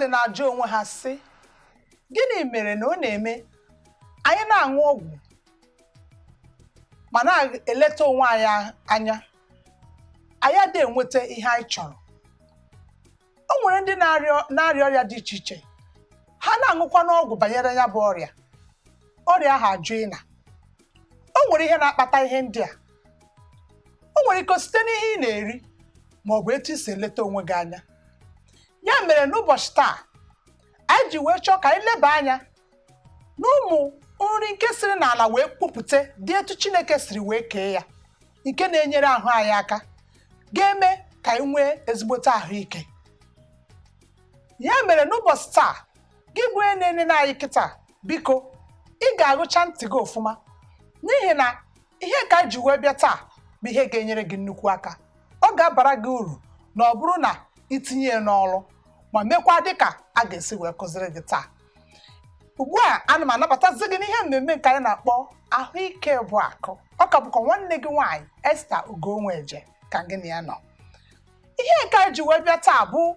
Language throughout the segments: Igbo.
Mmadụ na-ajụ onwe ha sị, gịnị mere na ọ na-eme anyị na-aṅụ ọgwụ ma na-eleta onwe anyị anya, anyị adịghị enweta ihe anyị chọrọ? O nwere ndị na-arịa ọrịa dị iche iche, ha na-aṅụkwa n'ọgwụ banyere ya bụ ọrịa, ọrịa ahụ ajụ ịna. O nwere ihe na-akpata ihe ndị a. O nwere ike site n'ihe ị na-eri ma ọ bụ etu i si eleta onwe gị anya. Ya mere n'ụbọchị taa anyị ji wee chọọ ka anyị leba anya n'ụmụ nri nke siri n'ala wee pupụte dị etu Chineke siri wee kee ya, nke na-enyere ahụ anyị aka, ga-eme ka anyị nwee ezigbote ahụike. Ya mere n'ụbọchị taa, gị bụ onye na-enene anyị kịta, biko ị ga-agụcha ntị gị ọfụma, n'ihi na ihe ka anyị ji wee bịa taa bụ ihe ga-enyere gị nnukwu aka. Ọ ga-abara gị uru na ọ bụrụ na itinye ya n'ọrụ ma mekwa dịka a ga-esi wee kụziri gị taa. Ugbu a ana m anabatazi gị n'ihe mmemme nke anyị na-akpọ Ahụike bụ Akụ. Ọ ka bụkwa nwanne gị nwaanyị Esther Ugonweje ka gị na ya nọ. Ihe nke anyị ji wee bịa taa bụ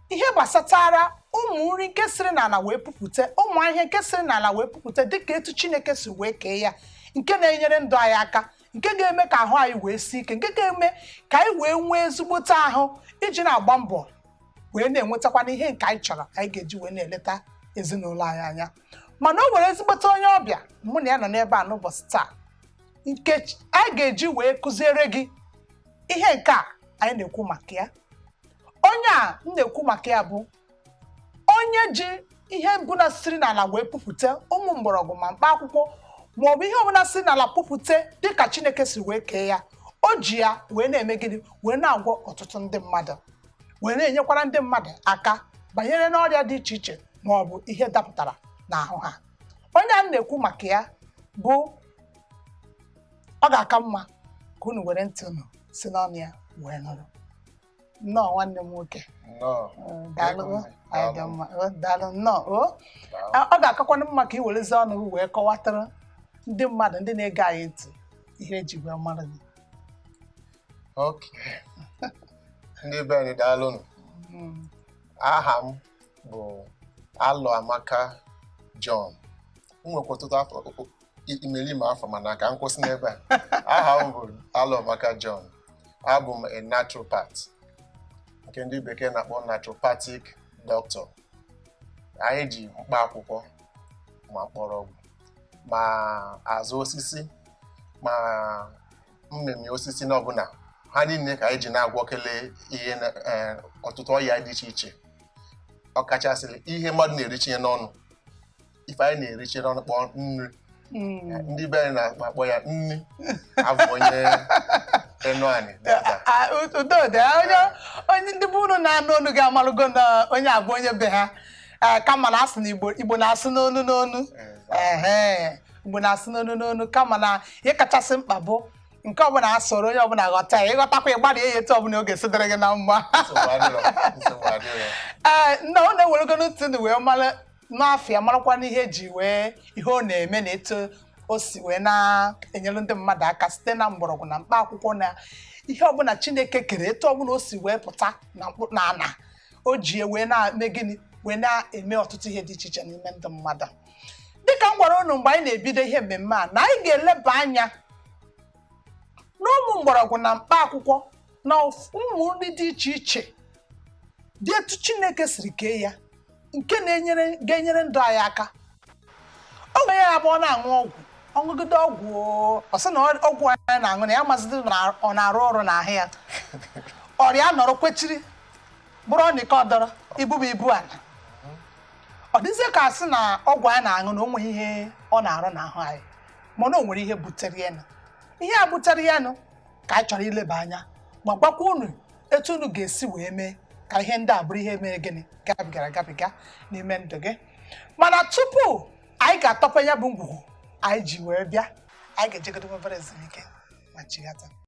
ihe gbasatara ụmụ nri nke siri n'ala wee pupụte, ụmụ ahịhịa nke siri n'ala wee pupụte dịka etu Chineke si wee kee ya, nke na-enyere ndụ anyị aka, nke ga-eme ka ahụ anyị wee sie ike, nke ga-eme ka anyị wee nwee ezigbote ahụ iji na-agba mbọ wee na-enwetakwana ihe nke anyị chọrọ anyị ga-eji wee na-eleta ezinụlọ anyị anya. Mana o nwere ezigbote onye ọbịa mụ na ya nọ n'ebe a n'ụbọchị taa, nke anyị ga-eji wee kụziere gị ihe nke a anyị na-ekwu maka ya. Onye a m na-ekwu maka ya bụ onye ji ihe mbụna siri n'ala wee pupụte, ụmụ mgbọrọgwụ ma mkpa akwụkwọ ma ọ bụ ihe ọbụla siri n'ala pupụte dịka Chineke si wee kee ya. O ji ya wee na-eme gịnị? Wee na-agwọ ọtụtụ ndị mmadụ, wee na-enyekwara ndị mmadụ aka banyere n'ọrịa dị iche iche ma ọ bụ ihe dapụtara n'ahụ ha. Onye a na-ekwu maka ya bụ, ọ ga-aka mma ka unu were ntị unu si n'ọnụ ya wee nụrụ. Nnọọ nwanne m nwoke. Daalụ, daalụ, nnọọ. Ọ ga-akakwanụ mma ka ị werezi ọnụ gị wee kọwatara ndị mmadụ, ndị na-ege anyị ntị, ihe eji wee mara gị. Ndị be anyị, daalụnụ. Aha m bụ Alọ Amaka John. M nwekwa ọtụtụ afọ imerime afọ, mana ka m kwụsị n'ebe a. Aha m bụ Alọ Amaka John. Abụ m a naturopath, nke ndị bekee na-akpọ naturopathic doctor. Anyị ji mkpa akwụkwọ ma mkpọrọgwụ ma azụ osisi ma mmemme osisi na ọbụla ha niile ka anyị ji na-agwọkele ihe ọtụtụ ọrịa dị iche iche, ọkachasị ihe mmadụ na-erichinye n'ọnụ, ife anyị na-erichi n'ọnụ kpọọ nri. Ndị be anyị na-akpọ ya nri. Abụ onye Enuani. Udo dị. Onye ndị bụ unu na-anụ onu ga-amalụgo na onye abụ onye be ha, kama na asị na Igbo na-asụ n'onu n'onu. Ehe, Igbo na-asụ n'onu n'onu, kama na ihe kachasị mkpa bụ nke ọbụla a soro onye ọbụla ghọta ya, ịghọtakwa ịgbalị ya etu ọbụla oge si dịrị gị na mma. Ee, nna, ọ na-ewerego ntị wee mara n'afịa, marakwa n'ihe eji wee ihe ọ na-eme na etu o si wee na-enyere ndị mmadụ aka site na mgbọrọgwụ na mkpa akwụkwọ na ihe ọbụla Chineke kere, etu ọbụla o si wee pụta na ana o ji wee na-eme gịnị, wee na-eme ọtụtụ ihe dị iche iche n'ime ndị mmadụ. Dịka m gwara unu mgbe anyị na-ebido ihe mmemme a, na anyị ga-eleba anya n'ụmụ mgbọrọgwụ na mkpa akwụkwọ na ụmụ nri dị iche iche dị etu Chineke siri kee ya, nke na-enyere ga-enyere ndụ anyị aka. O nwere ya bụ ọ na-aṅụ ọgwụ, ọṅụgide ọgwụ, ọ sị na ọgwụ anyị na-aṅụ na ya mazịdị na ọ na-arụ ọrụ n'ahụ ya. Ọrịa nọrọ kwechiri bụrụ ọnịka ọdọrọ ibu bụ ibu ala. Ọ dịzie ka asị na ọgwụ anyị na-aṅụ na o nweghị ihe ọ na-arụ n'ahụ anyị, mana o nwere ihe butere ya nụ. Ihe a butere ya nụ ka anyị chọrọ ileba anya ma gwakwa unu etu unu ga-esi wee mee ka ihe ndị a bụrụ ihe mere gịnị gabigara agabiga n'ime ndụ gị. Mana tupu anyị ga-atọpe ya bụ ngwugwu anyị ji wee bịa, anyị ga-ejegodo obere ezumike ma chighata.